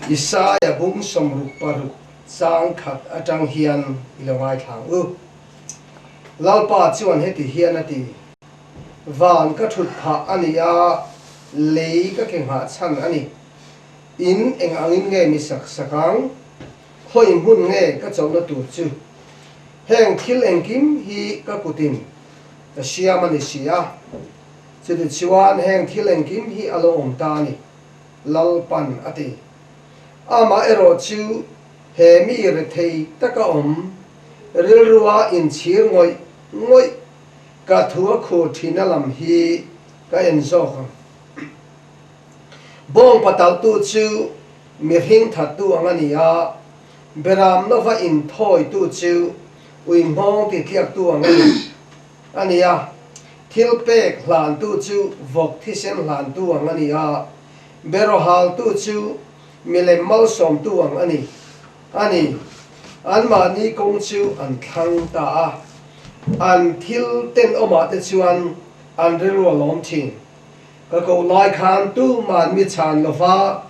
Isaia bung 66 chang khat atang hian i lo ngaithla ang u. Lalpa chuan heti hian a ti, Van ka thut phah a ni a, lei ka ke nghah chhan a ni. In eng angin nge mi sak sak ang? Khawi hmun nge ka chauhna tur chu? Heng thil engkim hi ka kutin ka siam a ni si a. Chutichuan heng thil engkim hi a lo awm ta a ni, Lalpan a ti. Amah erawh chu he mi rethei taka awm, rilrua inchhir ngawih ngawih ka thu a khur thina lam hi ka en zawk ang. Bawngpa talhtu chu mihring thattu ang a ni a, beram lova inthawitu chu ui nghawng titliaktu ang a ni a ni a, thil pek hlantu chu vawk thisen hlantu ang a ni a, beraw haltu chu milem malsawmtu ang a ni a ni. Anmahni kawng chu an thlang ta a, an thil tenawmah te chuan an rilru a lawm thin. Ka koh lai khan tuman mi chhan lo va,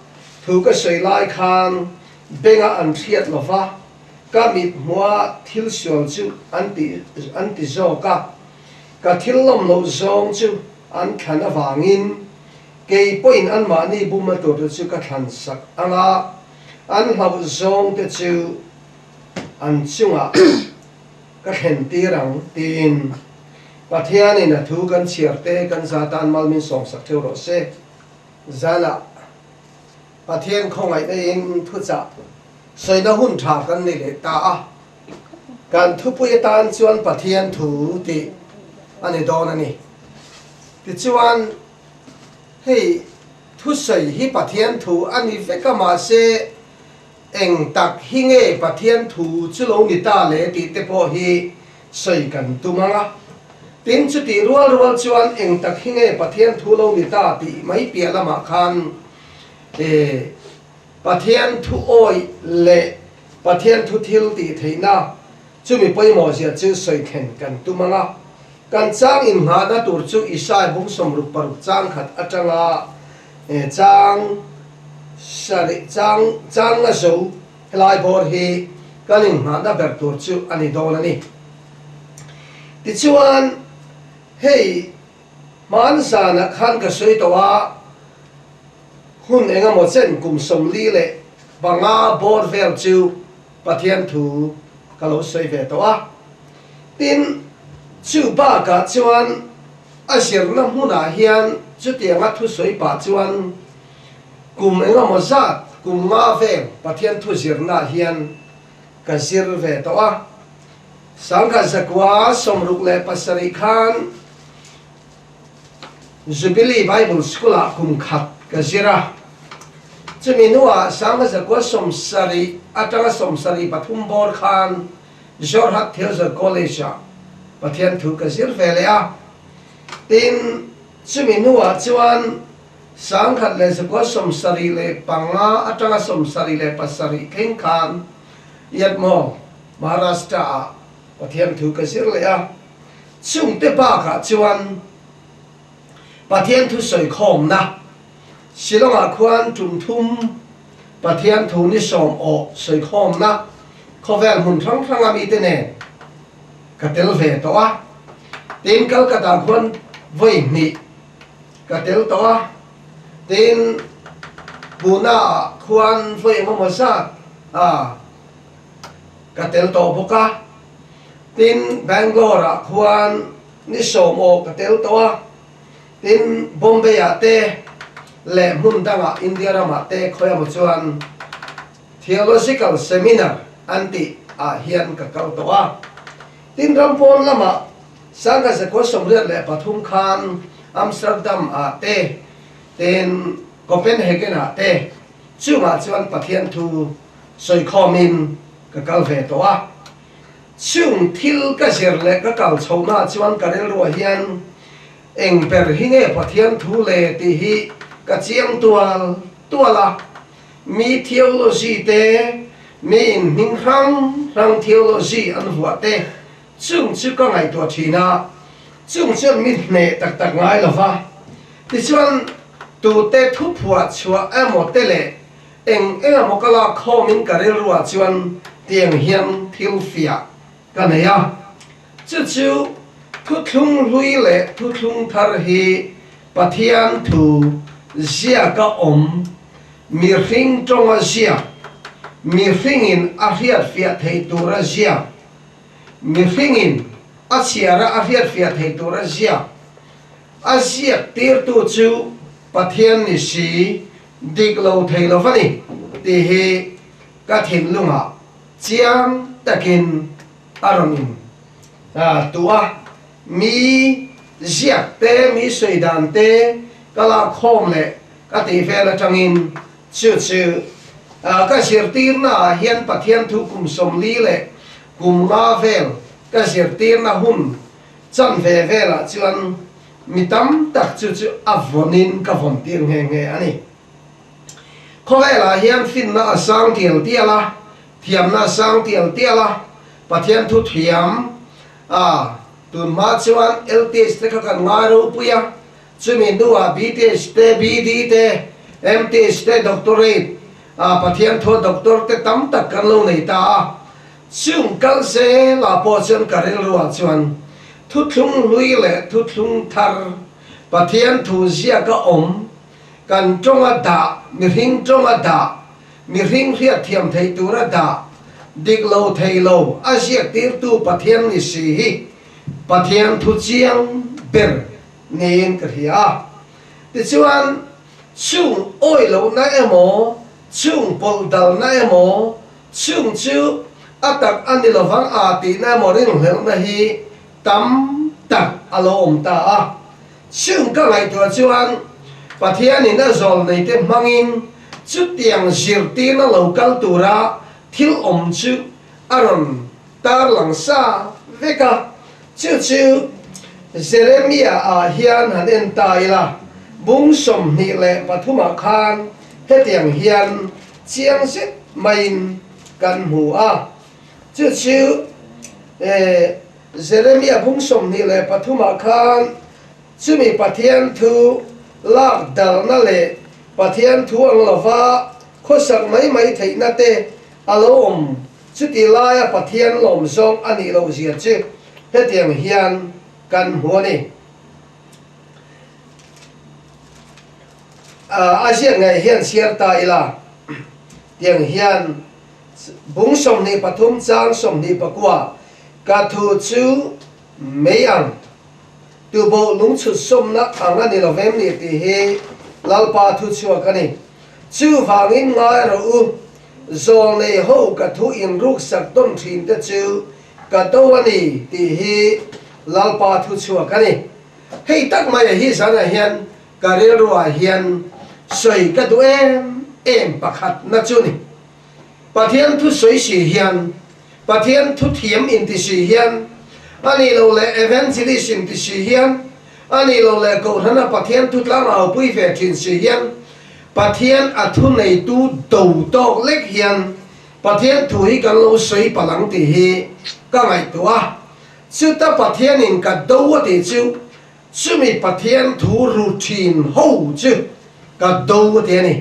thu ka sawi lai khan benga an hriat lo va, ka mit hmua thil sual chu an ti an ti zawk a, ka thil lawm loh zawng chu an thlan avangin kei pawhin anmahni bumna turte chu ka thlan sak ang a, an hlauh zawngte chu an chungah ka thlen tir ang tiin Pathianin a thu kan chhiar te kan za tan mal min sawmsak theuh rawh se. Zanah Pathian khawngaihna in thuchah sawina hun tha kan nei leh ta a, kan thupui atan chuan Pathian thu tih a ni dawn a ni. Tichuan hei thusawi hi Pathian thu a ni vek a mahse Eng tak hi nge Pathian thu chu lo ni ta le tih te pawh hi sawi kan tum ang a. Tin, chutih rual rual chuan eng tak hi nge Pathian thu lo ni ta tih mai piah lamah khan e Pathian thu awih leh Pathian thu thil tih theihna chumi pawimawh zia chu sawi thlen kan tum ang a. Kan chang inngahna tur chu Isai bung 66 chang khat atanga e chang Sarih chang chang na zo helai bawr hi kan inngahna ber tur chu a ni dawn a ni. Tichuan, hei hman zanah khan ka sawi tawh a, hun eng emaw chen kum 45 bawr vel chu Pathian thu ka lo sawi ve tawh a. Tin, chu bakah chuan a zirna hmunah hian chutianga thusawi pah chuan Kum engemaw zat, kum nga vel Pathian thu zirnaah hian ka zir ve tawh a. 1967 khan Jubilee Bible School-ah kum khat ka zir a. Chumi hnuah 1970 atanga 73 bawr khan Jorhat Theological College-ah Pathian thu ka zir ve leh a. Tin, chumi hnuah chuan 1975 atanga 77 thleng khan Yatmaw, Maharashtra-ah Pathian thu ka zir leh a. Chungte bakah chuan Pathian thu sawikhawmna Shillong-ah khuan tum thum Pathian thu ni sawm awh sawikhawmna khawvel hmun hrang hranga mite nen ka tel ve tawh a. Tin, Calcutta khuan vawi hnih Ka tel tawh a, tin Pune ah khuan vawi engemaw zat a ka tel tawh bawk a, tin Bangalore ah khuan ni sawm aw ka tel tawh a, tin Bombay ah te leh hmun dangah India ramah te khawi emaw chuan Theological Seminar an tih ah hian ka kal tawh a, tin ram pawn lamah 1983 khan Amsterdam ah te, tin Copenhagen ah te chungah chuan Pathian thu sawikhawmin ka kal ve tawh a. Chung thil ka zir leh ka kal chhohnaah chuan ka rilruah hian eng ber hi nge Pathian thu le tih hi ka chiang tual tual a. Mi theology te, mi in hming hrang hrang theology an vuah te, Chung chu ka ngaihtuah thin a, chung chuan mi hneh tak tak ngai lo va. Tichuan, tute thu phuah chhuah emaw te leh Eng eng emaw ka lak khawmin ka rilruah chuan tiang hian thil fiah ka nei a. Chu chu thuthlung hlui leh thuthlung thar hi Pathian thu ziaka awm, mihring tawnga ziak, mihringin a hriatfiah theih tura ziak, mihringin a chhiara a hriatfiah theih tura ziak, a ziak tirtu chu Pathian ni si, dik lo thei lo va ni tih hi ka thinlungah chiang takin a rawn in tuh a. Mi ziak te, mi sawi dan te ka lak khawm leh ka tih vel atangin chu chu ka zirtirna ah hian Pathian thu kum 40 leh kum nga vel ka zirtirna hun chan ve velah chuan mi tam tak chu chu a vawnin ka vawn tir nghe nghe a ni. Khawvelah hian finna a sang tial tial a, thiamna a sang tial tial a, Pathian thu thiam a, tun hma chuan LTH te kha kan ngai ropui a, chumi hnuah BTH te, BD te, MTH te, Doctorate, a, Pathian thua Doctor te tam tak kan lo nei ta a. Chung kal zelah pawh chuan ka rilruah chuan thuthlung hlui leh thuthlung thar Pathian thu ziaka awm kan tawnga dah, mihring tawnga dah, Mihring hriatthiam theih tura dah dik lo thei lo a ziaktirtu Pathian ni si hi Pathian thu chiang ber niin ka hria a. Tichuan, chung awih lohna emaw, chung pawlh dalna emaw, chung chu a tak a ni lovang a tihna emaw rinhlelhna hi tam tak a lo awm ta a. Chung ka ngaihtuah chuan Pathianin a zawl neite hmangin chutiang zirtirna lo kal tura thil awm chu a rawn tarlang sa vek a. Chu chu Jeremia ah hian han en ta ila, bung 23 ah khan hetiang hian chiang zet maiin kan hmu a. Chu chu Jeremia bung 23 ah khan chumi Pathian thu lak dalna leh Pathian thu ang lova khawsak mai mai theihna te a lo awm chuti laia Pathian lawm zawng a nih loh zia chu hetiang hian kan hmu a ni. A ziak ngei hian chhiar ta ila tiang hian Bung 23 chang 29, Ka thu chu mei ang, tuboh lungchhut sawmna ang a ni lo vem ni tih hi Lalpa thu chhuak a ni. Chuvangin ngai rawh u, zawlnei ho ka thu inruksak tawn thin te chu ka do a ni tih hi Lalpa thu chhuak a ni. Hei tak mai hi zanah hian ka rilruah hian sawi ka duh em em pakhatna chu ni. Pathian thu sawi si hian, Pathian thu thiam inti si hian, a nih loh leh evangelist inti si hian, a nih loh leh Kohhrana Pathian thu tlangau pui ve thin si hian, Pathian a thu neitu do tawk lek hian Pathian thu hi kan lo sawi palh ang tih hi ka ngaihtuah a. Chuta Pathianin ka do a tih chu chumi Pathian thu ru thin ho chu ka do a ti a ni.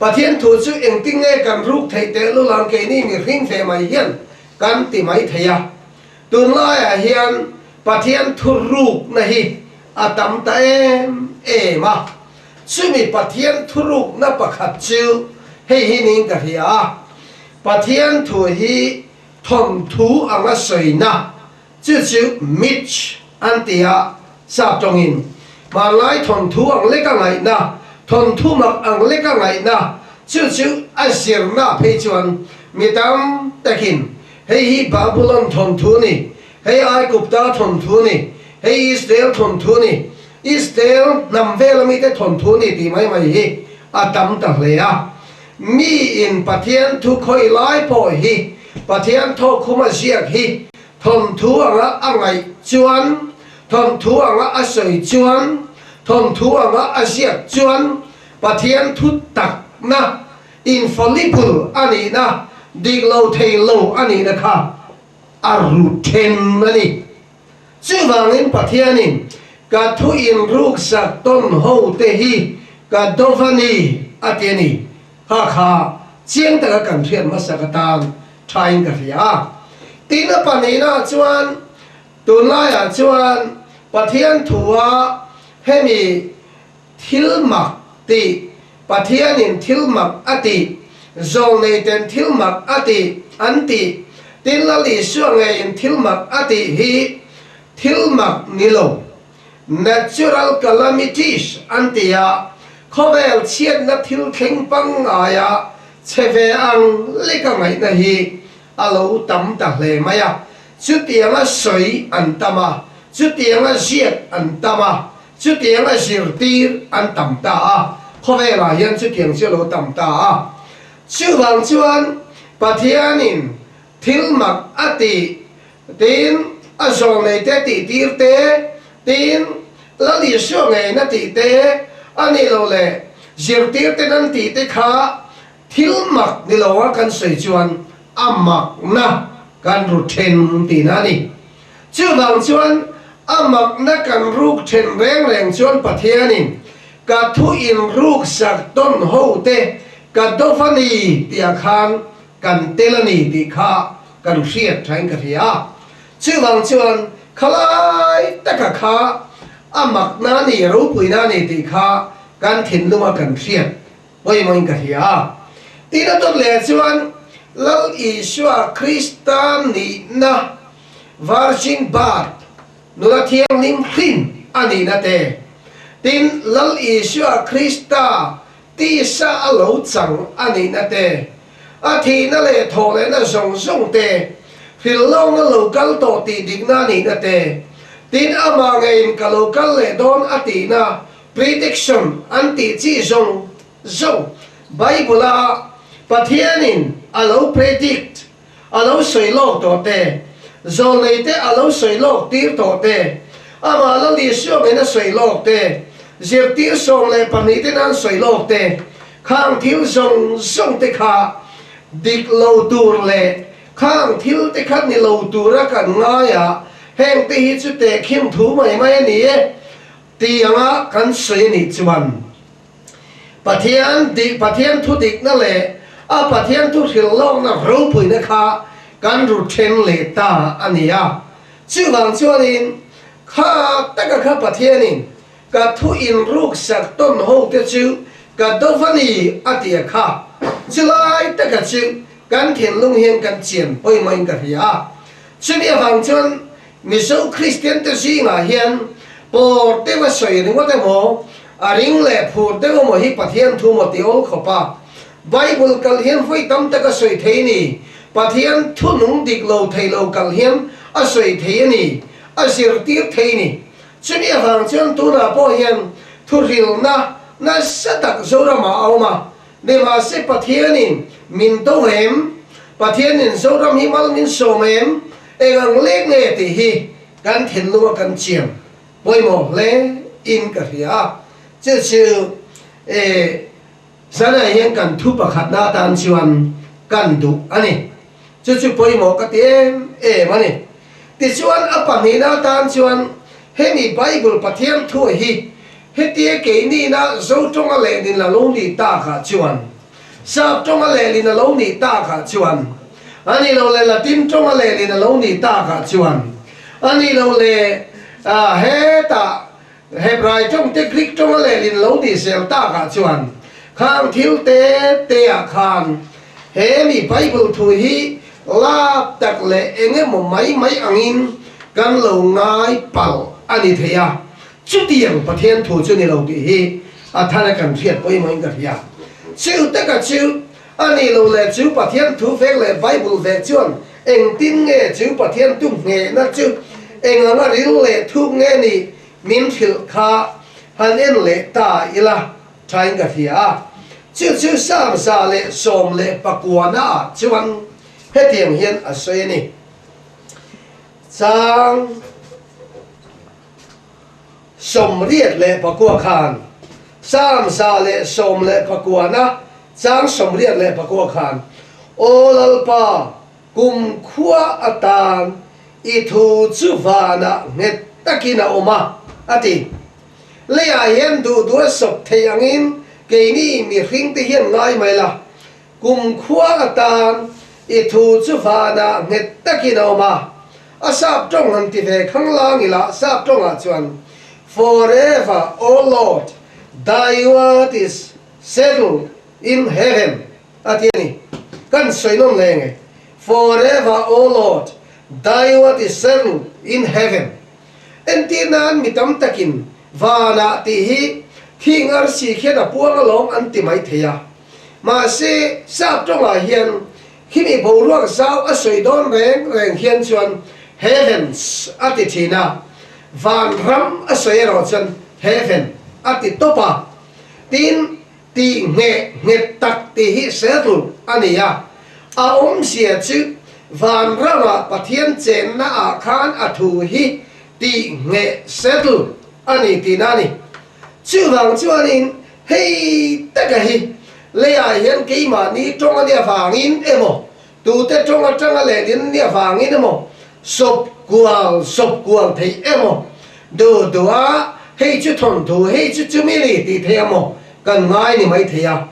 Pathian thu chu engtin nge kan ruk theih tehlul ang keini mihring ve mai hian kan ti mai thei a. Tunlaiah hian Pathian thu rukna hi a tam ta em em a. Chumi Pathian thu rukna pakhat chu hei hi niin ka hria a. Pathian thu hi thawnthu anga sawina Chu chu Mitch an ti a, sap tawngin. Hmanlai thawnthu ang leka ngaihna, thawnthu mak ang leka ngaihna, chu chu a zirna phei chuan mi tam takin hei hi Babulon thawnthu ni, hei Aigupta thawnthu ni, hei Israel thawnthu ni, Israel hnam vela mite thawnthu ni tih mai mai hi a tam ta hle a. Miin Pathian thu khawi lai pawh hi Pathian thawkkhuma ziak hi thawnthu anga a ngaih chuan, thawnthu anga a sawi chuan, thawnthu anga a ziak chuan Pathian thu takna, infallible, a nihna, dik lo thei lo a nihna kha a ru then a ni. Chuvangin Pathianin ka thu inruksak tawn ho te hi ka do va ni a ti a ni. Kha kha chiang taka kan hriat hmasak atan thain ka hria a. Tin a pahnihnaah chuan tunlaiah chuan Pathian thua hemi thil mak tih, Pathianin thil mak a tih, zawlneiten thil mak a tih an tih, tin Lal Isua ngeiin thil mak a tih hi thil mak ni lo, natural calamities an ti a, khawvel chhiatna thil thleng pangngaia che ve ang leka ngaihna hi a lo tam ta hle mai a, chutianga sawi an tam a, chutianga ziak an tam a, chutianga zirtir an tam ta a, khawvelah hian chutiang chu a lo tam ta a. Chuvang chuan Pathianin thil mak a tih tiin a zawlneite tihtir te, tiin Lal Isua ngeina tih te, a nih loh leh zirtirten an tih te kha thil mak ni lo a kan sawi chuan a makna kan ru then tihna a ni. Chuvang chuan a makna kan ruk then reng reng chuan Pathianin ka thu inruk sak tawn ho te ka dawp a ni tih ah khan kan tel a ni tih kha kan hriat thain ka hria a. Chuvang chuan khalai taka kha a makna a ni, ropuina a ni tih kha kan thinlunga kan hriat pawimawhin ka hria a. Tin a dawt leh chuan Lal Isua Krista nihna Virgin Birth, nula thianghlim hrin a nihna te, tin Lal Isua Krista Tisa a lo chang a nihna te, a thihna leh thawhlehna zawng zawng te, hrilhlawkna lo kal tawh tih dikna a nihna te, tin amah ngeiin ka lo kal leh dawn a tihna, prediction, an tih chi zawng zawng Bible-a Pathianin a lo predict A lo sawi lawk tawh te, zawlneite a lo sawi lawk tir tawh te, amah Lal Isua ngei a sawi lawk te, zirtir 12 te nan sawi lawk te, khang thil zawng zawng te kha dik lo tur leh khang thil te kha ni lo tura kan ngai a, heng te hi chu tehkhin thu mai mai a ni e ti anga kan sawi a nih chuan. Pathian dik, Pathian thu dikna leh a Pathian thu hrilh lawkna ropuina kha kan ru then leh ta a ni a. Chuvang chuanin kha taka kha Pathianin ka thu inruksak tawn ho te chu ka do va ni a ti a kha. Chulai taka chu kan thinlung hian kan chian pawimawhin ka hria a. Chumi avang chuan Mizo Kristian te zingah hian pawr deuh a sawi ringawt emaw, a ring leh phur deuh emaw hi Pathian thu maw ti awl khawp a. Bible kal hian vawi tam tak a sawi thei a ni. Pathian thu nung dik lo thei lo kal hian a sawi thei a ni, a zirtir thei a ni. Chumi avang chuan tunah pawh hian thuhrilna nasa tak Zoramah a awm a, Nimahse Pathianin min do em? Pathianin Zoram hi mal min sawm em? Eng ang lek nge tih hi kan thinlunga kan chiam pawimawh hle in ka hria a. Chu chu e zanah hian kan thu pakhatna atan chuan kan duh a ni. Chu chu pawimawh ka ti em em a ni. Tichuan a pahnihna atan chuan hemi Bible Pathian thu hi hetia keinina Zo tawnga lehlin a lo nih takah chuan, Sap tawnga lehlin a lo nih takah chuan, a nih loh leh Latin tawnga lehlin a lo nih takah chuan, a nih loh leh hetah Hebrai tawng te Greek tawnga lehlin lo nih zel takah chuan khang thil te te ah khan he mi Bible thu hi lap tak leh eng emaw mai mai angin kan lo ngai palh a ni thei a, chutiang Pathian thu chu ni lo tih hi a thar a kan hriat pawimawhin ka hria. Chu taka chu a nih loh leh chu Pathian thu vek leh Bible vek chuan Engtin nge chu Pathian tu nghehna chu eng anga ril leh thuk nge nih min hrilh kha han en leh ta ila thain ka hria a. Chu chu Psalm 119 ah chuan hetiang hian a sawi a ni. Chang. 89 khan, Psalm 119 na chang 89 khan, Aw Lalpa, kum khua atan i thu chu vanah nghet takin a awm a, a ti. Leiah hian duh duh a sawp thei angin Keini mihringte hian ngai mai la, kum khua atan i thu chu vanah nghet takin a awm a. A sap tawng han ti ve khanglang ila sap tawngah chuan, Forever, O Lord, thy word is settled in heaven a ti a ni. Kan sawi nawn leh nge, Forever, O Lord, thy word is settled in heaven. Entir nan mi tam takin vanah tih hi thing arsi khian a puang alawm an ti mai thei a. Mahse, sap tawngah hian khimi boruak zau a sawi dawn reng reng hian chuan heavens a ti thin a, van ram a sawi erawh chuan heaven a ti tawp a. Tin, Tih ngheh nghet tak tih hi settle a ni a, a awmzia chu vanramah Pathian chenna ah khan a thu hi tih ngheh settle a ni tihna a ni. Chuvang chuanin hei taka hi leiah hian keimahni tawng a nih avangin emaw Tute tawng atanga lehlin nia vangin emaw, sawp kual sawp kual theih emaw, duh duh a, hei chu thawnthu, hei chu chumi ni tih theih emaw kan ngai ni mai thei a.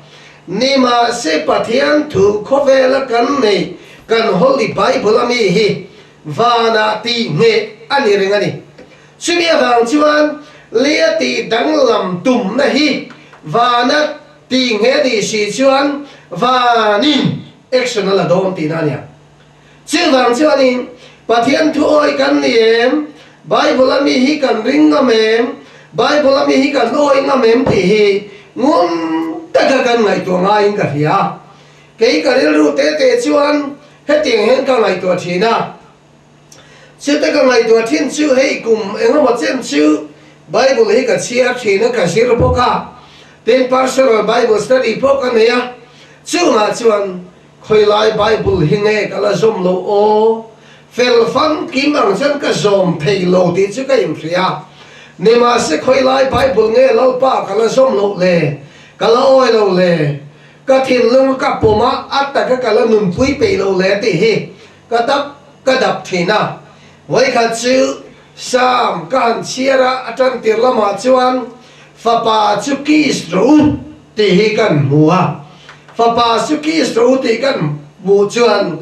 Nimahse Pathian thu khawvela kan nei kan Holy Bible a mi hi vanah tih ngheh a ni reng a ni. Chumi avang chuan lia tih danglam tumna hi vana tih ngheh nih si chuan vanin Action a la dawn tihna a nia. Chuvang chuanin Pathian thu awi kan ni em? Bible a mi hi kan ring ngam em? Bible a mi hi kan awi ngam em tih hi ngun taka kan ngaihtuah ngaiin ka hria. Kei ka rilru te te chuan hetiang hian ka ngaihtuah thin a. Chute ka ngaihtuah thin chu hei kum engemaw chen chu Bible hi ka chhiar thin a, ka zir bawk a, tin personal Bible study pawh ka nei a, chungah chuan khawilai Bible hi nge ka la zawm lo aw, fel famkim ang chuan ka zawm thei lo tih chu ka inhria, nimahse khawilai Bible nge Lalpa ka la zawm loh le, ka la awi lo le, ka thinlung ka pawm a, a taka ka la nunpui peih lo le tih hi Ka dap ka dap thin a, vawikhat chu Sam ka han chhiar a, a tantir lamah chuan fapa chu kiss rawh u tih hi kan hmu a, fapa chu kiss rawh u tih kan hmuh chuan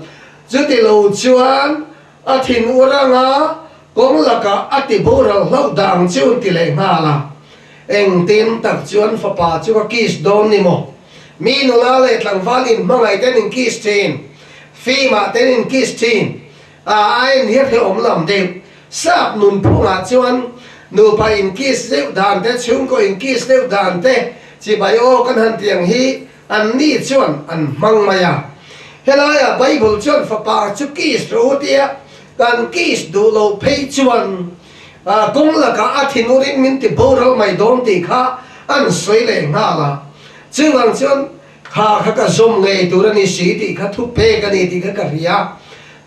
chuti lo chuan a thin ur anga kawng lakah a ti boral hlauh dang chu an ti leh nghal a, engtin tak chuan fapa chu ka kiss dawn ni maw? Mi nula leh tlangval inhmangaih ten in kiss thin. Fimah ten in kiss thin a, a en hi a hrehawm lam deuh. Sap nunphungah chuan nupa in kiss deuh dan te, chhungkaw in kiss deuh dan te, chibai aw kan han tiang hi an ni chuan an hmang mai a. Helaiah Bible chuan fapa chu kiss rawh u tia kan kiss duh loh phei chuan kawng lakah a thinurin min ti boral mai dawn tih kha an sawi leh nghal a. Chuvang chuan Kha kha ka zawm ngei tur a ni si tih kha thu pek a ni tih kha ka hria.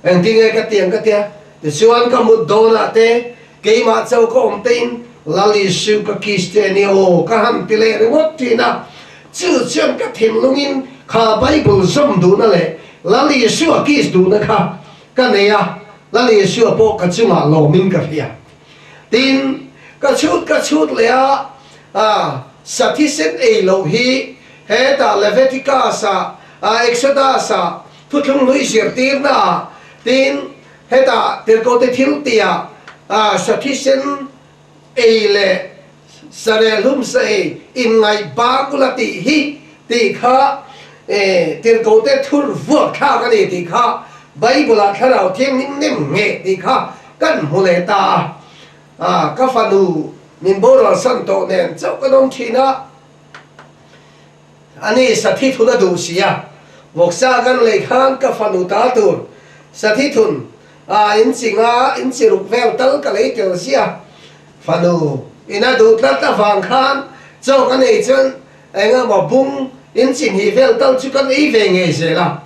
Engtin nge ka tiang ka tia? Tichuan ka mut dawnah te keimah cho ka awm tein Lal Isu ka kiss che a ni aw ka han ti leh ringawt thin a. Chu chuan ka thinlungin kha Bible zawm duhna leh Lal Isu a kiss duhna kha ka nei a, Lal Isua pawh ka chungah lawmin ka hria. Tin, ka chhut ka chhut leh a, a, sa thisen ei loh hi hetah Leviticus-ah, a, Exodus-ah, Thuthlung hlui zirtirnaah, tin, hetah Tirhkohte thiltihah, a, sa thisen ei leh sa reh hlum sa ei inngaih bang ula tih hi tih kha, e, Tirhkohte thur vuak thlak a ni tih kha Bible-ah Thlarau Thianghlim nem ngheh tih kha Kan hmu leh ta a, a ka fanu min boral san tawh nen chauh ka dawng thin a, ani sathi thun a duh si a, vawksa kan lei khan ka fanu ta tur sathi thun a inchi nga inchi ruk vel tal ka lei tel zia, fanu in a duh tlat avang khan chaw ka nei chuan Engemaw bung in chi hnih vel tal chu kan ei ve ngei zel a,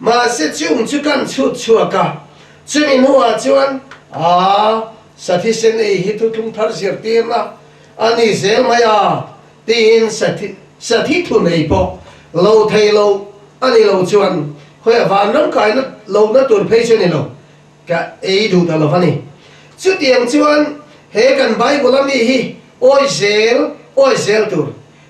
mahse chung chu kan chhut chhuak a, chumi hnuah chuan aa sathi sen ei hi thuthlung thar zirtirna a ni zel mai a tiin sathi sathi thu nei pawh lo thei lo a ni lo chuan khawiah vanram kaina lohna tur phei chu a ni lo. Ka ei duh ta lo a ni. Chutiang chuan he kan Bible a mi hi awi zel awi zel tur.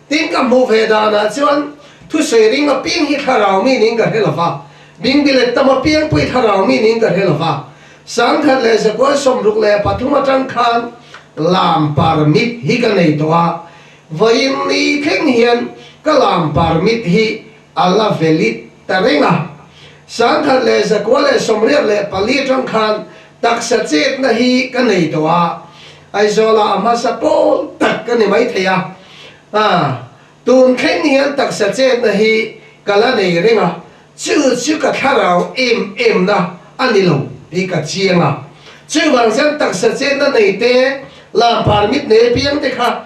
Tin ka hmuh ve danah chuan thusawi ring apiang hi thlarau mi niin ka hre lo va, bingbilet tam apiang pawh hi thlarau mi niin ka hre lo va. 1963 atang khan lam permit hi ka nei tawh a, vawiin ni thleng hian ka lam permit hi a la valid ta reng a. 1984 atang khan taksa chetna hi ka nei tawh a, Aizawla a hmasa pawl tak ka ni maithei a, tun thleng hian taksa chetna hi ka la nei reng a, chu chu ka thlarau em em na a ni lo tih ka chiang a. Chuvang chuan taksa chetna nei te, lam permit nei apiang te kha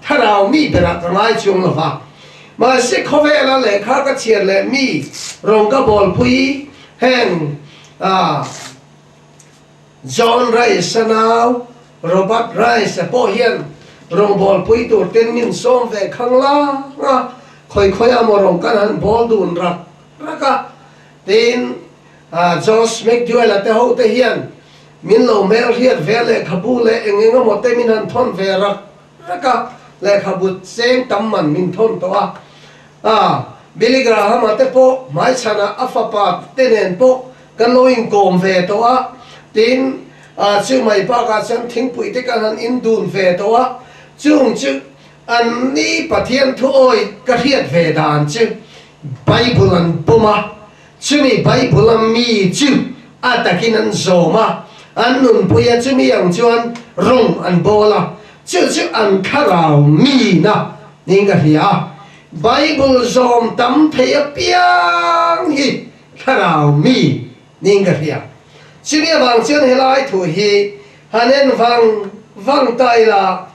thlarau mi berah ka ngai chuang lo va. Mahse khawvela lehkha ka chhiar leh mi rawng ka bawlpui heng John Rice-a nau Robert Rice-a pawh hian rawngbawlpui tur ten min sawm ve khang lang a, khawi khawi a maw rawng kan han bawl dun rak rak a. Tin, Josh McDowell-a te ho te hian min lo hmel hriat ve lehkhabu leh eng eng emaw te min han thawn ve rak rak a, lehkhabu cheng tam man min thawn tawh a. Billy Graham-a te pawh hmaichhanah a fapa te nen pawh Kan lo inkawm ve tawh a, tin, chu mai bakah chuan thingpui te kan han indun ve tawh a, chung chu an ni Pathian thu awi ka hriat ve dan chu Bible an pawm a, chumi Bible a mi chu a takin an zawm a, an nunpui a, chumi ang chuan rawng an bawl a, chu chu an thlarau mina niin ka hria a, Bible zawm tam thei apiang hi Thlarau mi niin ka hria. Chumi avang chuan helai thu hi han en vang vang ta ila,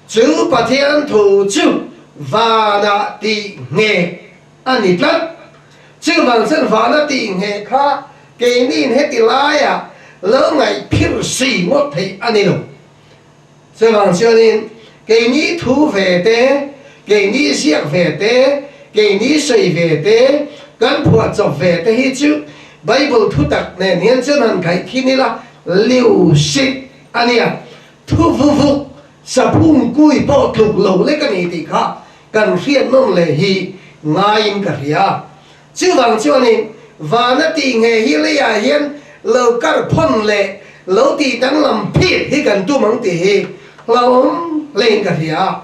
chu Pathian thu chu vanah tih ngheh a ni tlat. Chuvang chuan vana tih ngheh kha keiniin heti laiah lo ngaih phir si ngawt theih a ni lo. Chuvang chuanin keini thu ve te, keini ziak ve te, keini sawi ve te, kan phuahchawp ve te hi chu Bible thutak nen hian chuan han khaih khin ila liu sik a nia. Thu vuvuk saphung kui pawh tluk lo lek a ni tih kha kan hriat nawn leh hi ngaiin ka hria. Chuvang chuanin vana tih nghe hi leiah hian lo kar phawn leh lo tih danglam phit hi kan tum ang tih hi hlauhawm hlein ka hria a.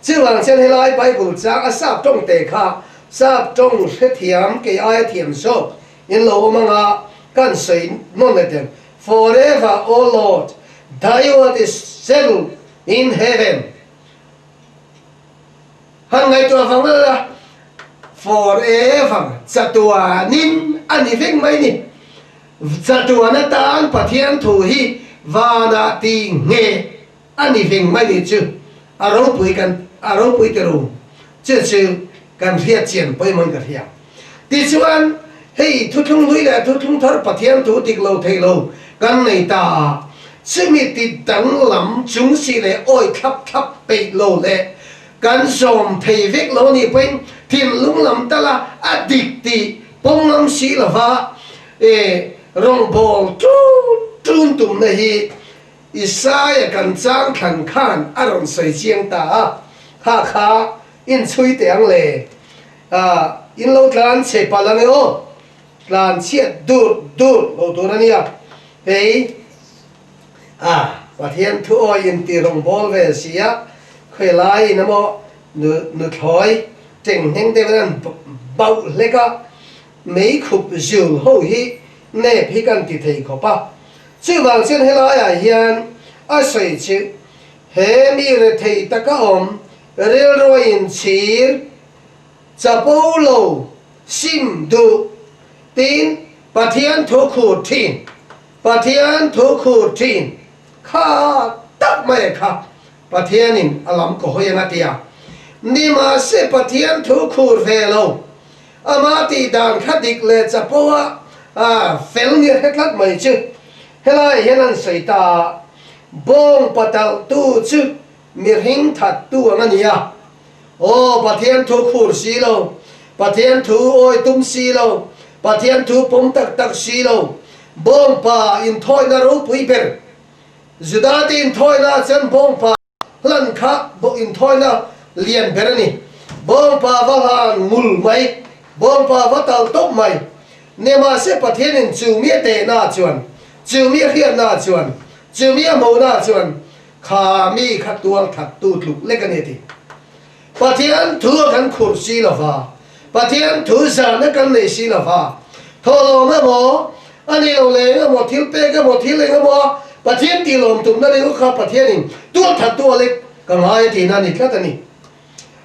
Chuvang chuan helai Bible chang a sap tawng te kha sap tawng hrethiam kei aia thiam zawk in lo awm anga kan sawi nawn leh teh. Forever, O Lord, thy word is settled in heaven. Han ngaihtuah vang lal a, forever, chatuanin a ni vek mai ni. Chatuan atan Pathian thu hi vanah tih ngheh a ni veng mai ni chu a ropui kan a ropui ti ru chu chu kan hriat chian pawimawhin ka hria. Tichuan hei thuthlung hlui leh thuthlung thar Pathian thu dik lo thei lo kan nei ta a, chumi ti danglam chung si leh awi thlap thlap peih lo leh Kan zawm thei vek lo nih pawhin thinlung lam tala a dik tih pawm ngam si lova e rawngbâwl ṭun ṭun tumna hi Isaia kan chang thlan khan a rawn sawi chiang ta a, kha kha inchhui teh ang le, in lo tlan chhe palh ang e aw, tlan chhiat dur dur lo tur a nia, hei. A, Pathian thu awi in ti rawngbâwl ve si a, khawi lai in emaw nu nuthlawi teng hneng deuh in an bauh hlek a, mei khup zul ho hi nep hi kan ti thei khawp a. Chuvang chuan helaiah hian a sawi chu he mi rethei taka awm rilruai inchhir chapo lo sim duh tiin Pathian thu khur thin. Pathian thu khur thin kha tak mai kha Pathianin a lam ka hawi ang a ti a. Nimahse Pathian thu khur ve lo, ama tih dan kha dik leh chapo a fel ni a hre tlat mai chu helaiah hian an sawi ta a, bawng patalhtu chu mihring thattu ang a ni a. Aw, Pathian thu khur si lo, Pathian thu awi tum si lo, Pathian thu pawm tak tak si lo, bawngpa inthawina ropui ber, Judate inthawina ah chuan bawngpa hlan kha inthawina lian ber a ni. Bawngpa va hlan ngul mai, bawngpa va tal tawp mai. Nimahse Pathianin chu mi a tehna chuan, chu mi a hriatna chuan, chu mi a hmuhna chuan kha mi kha tual thattu tluk lek a ni a ti. Pathian thu a kan khurh si lo va, Pathian thu zahna kan nei si lo va, thawhlawm emaw, a nih loh leh eng emaw thil pek emaw thil eng emaw a Pathian tihlawm tumna ringawt kha Pathianin tual thattu a lek ka ngai a tihna a ni tlat a ni.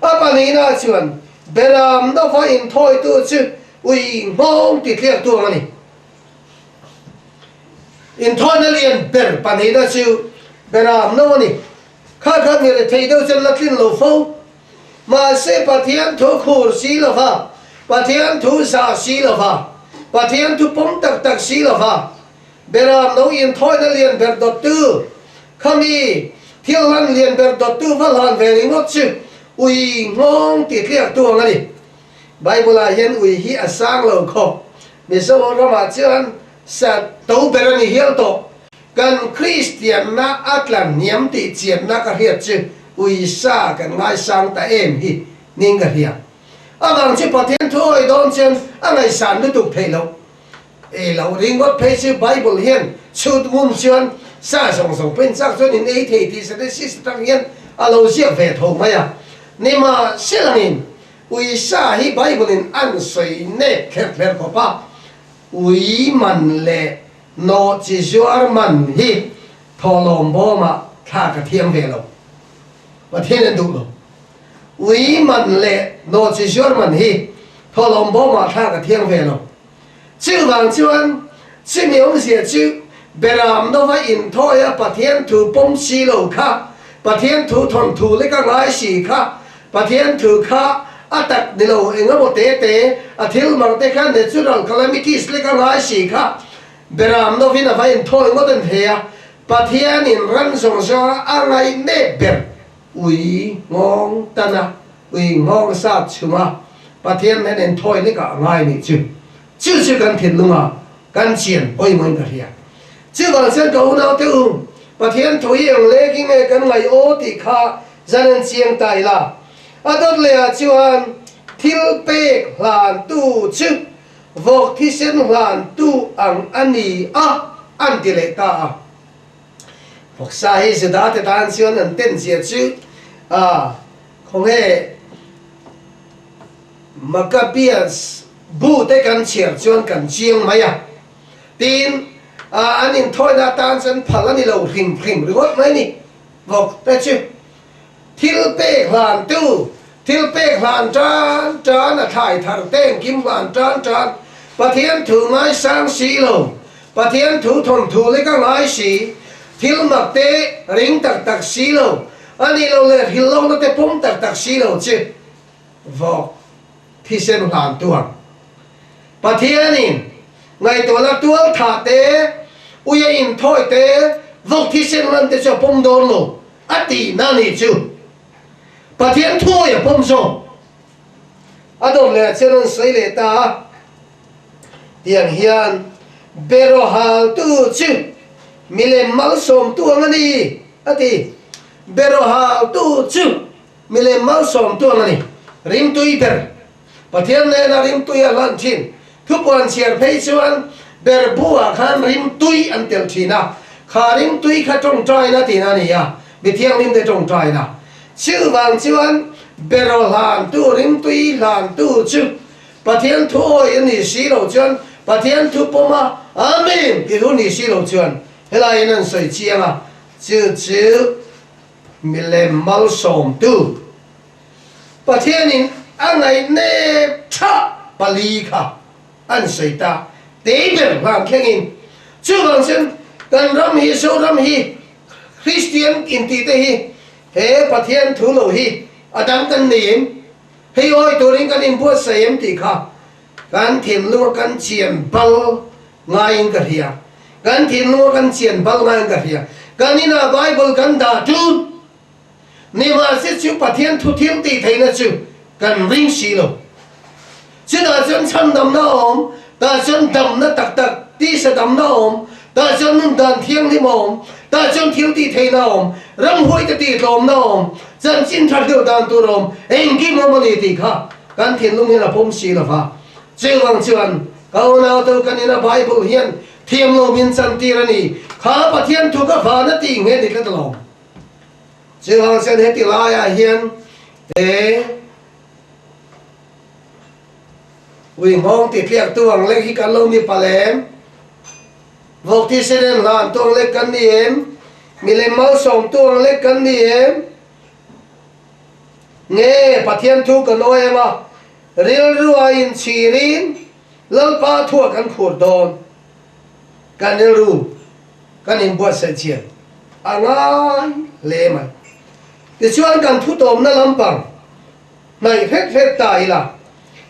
A pahnihna chuan Beram nova inthawitu chu ui nghawng titliaktu ang a ni. Inthawina lian ber pahnihna chu Beram no a ni. Kha kha mi rethei deuh chuan la tlin lo fo. Mahse Pathian thu khur si lova, Pathian thu zah si lova, Pathian thu pawm tak tak si lova, Beram no inthawina lian ber dawttu, khami thil hlan lian ber dawttu va hlan ve ringawt chu ui nghawng ti tliaktu ang a ni. Bible-ah hian ui hi a sang lo khawp. Mizo ramah chuan sa to ber a ni hial tawh. Kan Kristianna a tlan hniam tih chianna ka hriat chu uisa kan ngaisang ta em hi ning ka hria. Avang chu Pathian thu awi dawn chuan a ngaihsan lutuk theih loh. Ei loh ringawt phei chu Bible hian chhut ngun chuan sa zawng zawng pawhin chak chuan in ei thei tih Genesis atang hian a lo ziak ve tho mai a. Nimahselangin uisa hi Bible in an sawi nek thler thler khawp a, ui man leh Nawh chi zuar man hi thawhlawm bawmah thla ka thiam ve lo. Pathian an duh lo. Ui man leh nawh chi zuar man hi thawhlawm bawmah thla ka thiam ve lo. Chuvang chuan chumi awmzia chu Beram nova inthawia Pathian thu pawm si lo kha, Pathian thu thawnthu leka ngai si kha, Pathian thu kha a tak ni lo eng emaw te te, a thil mar te kha natural calamities lek a ngai si kha Beram novin a va inthawi ngawt an thei a, Pathianin ran zawng zawng a ngaih mek ber ui nghawng tan a, ui nghawng sat chhunga Pathian nen inthawi lekah a ngai nih chu. Chu chu kan thinlunga kan chian pawimawhin ka hria. Chuvang chuan ka unaute u, Pathian thu hi eng lek in nge kan ngaih aw tih kha zan en chiang ta ila. A dawt leh ah chuan thil pek hlantu chu vawk thisen hlantu ang a ni a an ti leh ta a. Vawksa hi Juda te tan chuan an ten zia chu a khawnge Maccabees bu te kan chhiar chuan kan chiang mai a. Tin, an inthawina atan chuan phal a ni lo hrim hrim ringawt mai ni. Vawk te chu thil pek hlantu, thil pek hlan tan tan, a thlai thar te engkim hlan tan tan, Pathian thu ngaisang si lo, Pathian thu thawnthu lek a ngai si, thil mak te ring tak tak si lo, a nih loh leh hrilh lohna te pawm tak tak si lo chu vawk thisen hlan tuang. Pathianin ngaihtuahna tual thah te, ui a inthawi te, vawk thisen lan te chu a pawm dawn lo a tihna nih chu. Pathian thuawi a pawm zawk. A dawt leh ah chuan an sawi leh ta a, tiang hian beraw haltu chu milem malsawmtu ang a ni a ti. Beraw haltu chu milem malsawmtu ang a ni. Ringtui ber. Pathian nena rimtui a hlan thin. Thupuan chhiar phei chuan berbu ah khan rimtui an telh thin a, kha rimtui kha tawngtaina tihna a ni a, mi thianghlim te tawngtaina. Chuvang chuan beraw hlantu, rimtui hlantu chu Pathian thu awi a nih si lo chuan Pathian thu pawm a, Amen tih thu nih si lo chuan helaiin an sawi chiang a, chu chu milem malsawmtu. Pathianin a ngaihnep tha pali kha an sawi ta tei ber hlan thlengin. Chuvang chuan kan ram hi, Zoram hi, Kristian intih te hi he Pathian thu lo hi a dang kan nei em? Hei awi turin kan inbuatsaih em tih kha kan thinlung a kan chian bal ngaiin ka hria. Kan thinlung a kan chian bal ngaiin ka hria. Kan inah Bible kan dah tun. Nimahse chu Pathian thu thil tih theihna chu kan ring si lo. Chutah chuan chhandamna a awm, tah chuan damna tak tak, tisa damna a awm. Tah chuan nun dan thianghlim a awm, tah chuan thil tih theihna a awm, ramhuaite tih tlawmna a awm, chanchin tha hleuh dan tur a awm, engkim awm a ni tih kha kan thinlung hian a pawm si lo va. Chuvang chuan ka unautu kan ina Bible hian thiam lo min chantir a ni, kha Pathian thu ka van a tih nghe ni tlat alawm. Chuvang chuan heti laiah hian he Ui nghawng ti tliaktu ang lek hi kan lo ni palh em? Vawk thisen en hlantu ang lek kan ni em? Milem malsawmtu ang lek kan ni em? Nge Pathian thu kan awi ang a, rilru a inchhirin Lalpa thua kan khur dawn? Kan rilru kan inbuatsaih chian a ngai hle mai. Tichuan kan thutawmna lampang hnaih hret hret ta ila,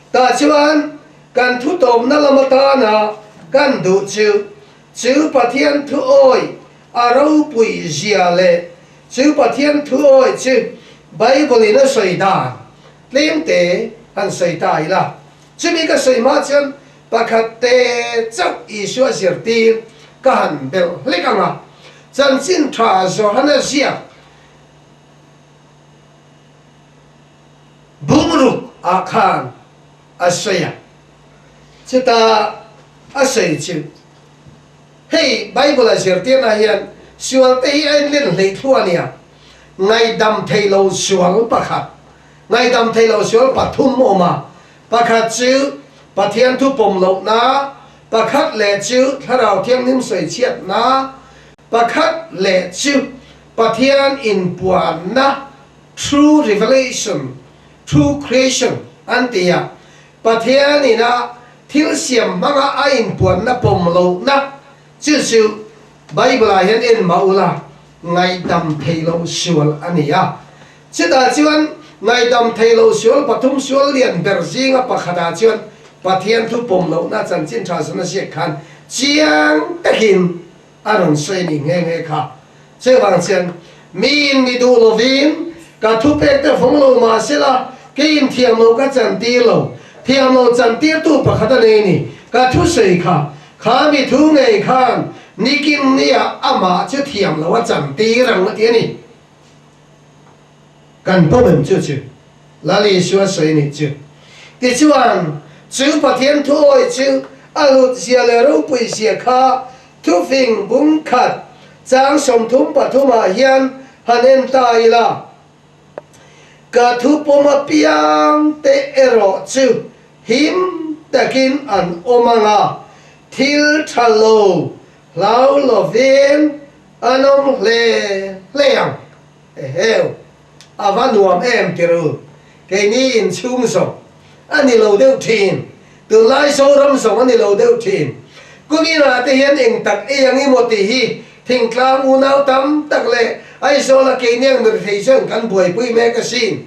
tah chuan kan thutawmna lam atana kan duh chu, chu Pathian thuawi a ropui zia leh chu Pathian thuawi chu Bible-in a sawi dan tlemte han sawi ta ila. Chumi ka sawi hma chuan pakhat te chauh Isua zirtir ka han belh hlek ang a, chanchin tha Johana ziak Bungruk ah khan a sawi a, chuta a sawi chu, Hei Bible a zirtirna hian sual te hi a enlen hleih thlu a nia, ngaihdam thei lo sual pakhat, ngaihdam thei lo sual pathum awm a, pakhat chu Pathian thu pawm lohna, pakhat leh chu Thlarau Thianghlim sawichhiatna, pakhat leh chu Pathian inpuanna, true revelation, true creation, an ti a, Pathian ina thil siam hmanga a inpuanna pawm lohna chu chu Bible-ah hian en mah ula, ngaihdam thei loh sual a ni a. Chutah chuan ngaihdam thei loh sual pathum sual lian ber zinga pakhatah chuan Pathian thu pawm lohna chanchin tha zuna ziak khan chiang takin A rawn sawi ni nghe nghe kha. Chuvang chuan, miin mi duh lovin ka thupek te vawng lo mah sela, keiin thiam lo ka chantir lo. Thiam lo chantirtu pakhat a nei ni. Ka thusawi kha, kha mi thu ngei khan nikin nia amah chu thiam lo a chantir ang a ti a ni. Kan pawm em chu chu Lal Isua sawi nih chu. Tichuan, chu Pathian thuawi chu a hlut zia leh ropui zia kha thufing bung khat chang 33 ah hian han en ta ila, Ka thu pawm apiang te erawh chu him takin an awm ang a, thil tha lo hlau lovin an awm hle hle ang. Eheu, a va nuam em ti ru, keini inchhung zawng a ni lo deuh thin, tunlai Zoram zawng a ni lo deuh thin. Kuminah te hian eng tak ei ang emaw tih hi thingtlang unau tam tak leh Aizawla keini ang mirthei chuan kan buaipui mek asin.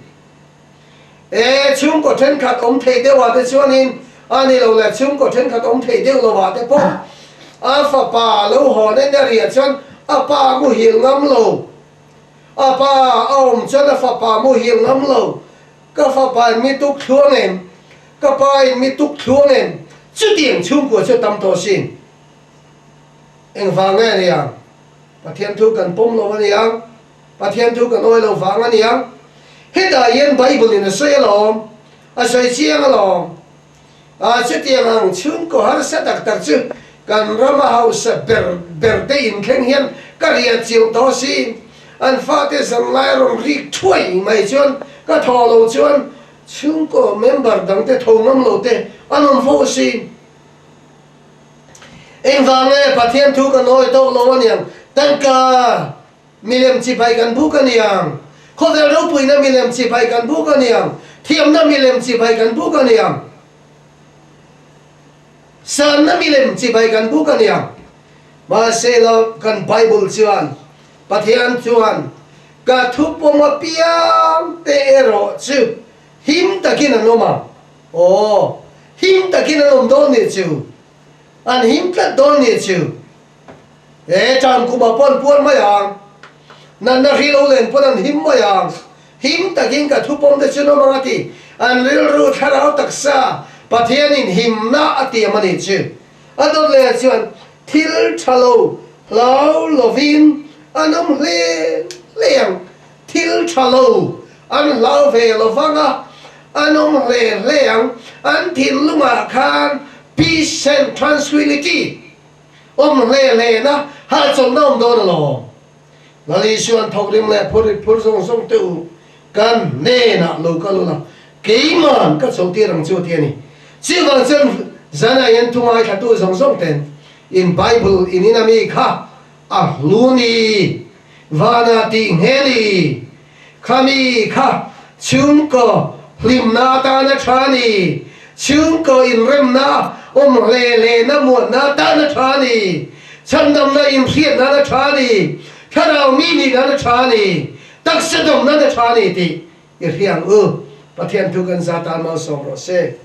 E, chhungkaw thenkhat awm thei deuh ah te chuanin a ni lo le, chhungkaw thenkhat awm thei deuh lo ah te pawh a fapa lo haw nen a riah chuan a pa muhil ngam lo, a pa a awm chuan a fapa muhil ngam lo, ka fapa in mi tuk thluang em, ka pa in mi tuk thluang em, chutiang chhungkua chu a tam tawh sin. Engvang nge a ni ang? Pathian thu kan pawm lo a ni ang. Pathian thu kan awi lo vang a nia. Hetah hian Bible in a sawi alawm, a sawi chiang alawm. Ah, chutiang ang chhungkaw harsa tak tak chu kan rama hausa ber ber te inthleng hian ka riah chilh tawh si. An fate zanlai a rawn rik thuai mai chuan ka thaw lo chuan chhungkaw member dangte tho ngam lo te an awm fo si. Engvang nge Pathian thu kan awi tawk lo aniang? Tangka! Milem chibai kan buk a niang. Khawvel ropuina milem chibai kan buk a niang. Thiamna milem chibai kan buk a niang. Sanna milem chibai kan buk a niang. Mahse la kan Bible chuan Pathian chuan ka thu pawm apiang te erawh chu him takin an awm ang. Aw, him takin an awm dawn nih chu. An him tlat dawn nih chu. He tan kumah pawh an puan mai ang, natna hri lo len pawn an him mai ang. Him takin ka thupawm te chu nawm ang a ti. An rilru thlarau taksa Pathianin himna a tiam a nih chu. A dawt leh chuan. Thil tha lo hlau lovin an awm hle hle ang. Thil tha lo an hlau ve lo vang a, an awm hle hle ang. An thinlungah khan peace and tranquility awm hle hle na hahchawlhna awm dawn alawm. Lal Isuan thawkrim leh phur rit phur zawng zawng te u kan hnenah lo kal ula, keiman ka chho tir ang chu ti a ni. Chuvang chuan zanah hian thu ngaithlatu zawng zawng ten in Bible in in ami kha a hlu ni, vanah tih nghe ni, khami kha chhungkaw hlimna atana tha ni, chhungkaw inremna awm hle hlehna muanna atana tha ni, chhandamna inhriat nana tha ni, thlarau mi nih nana tha ni, taksa dawm nana tha ni tih i hria ang u. Pathian thu kan za tan malsawm rawh se.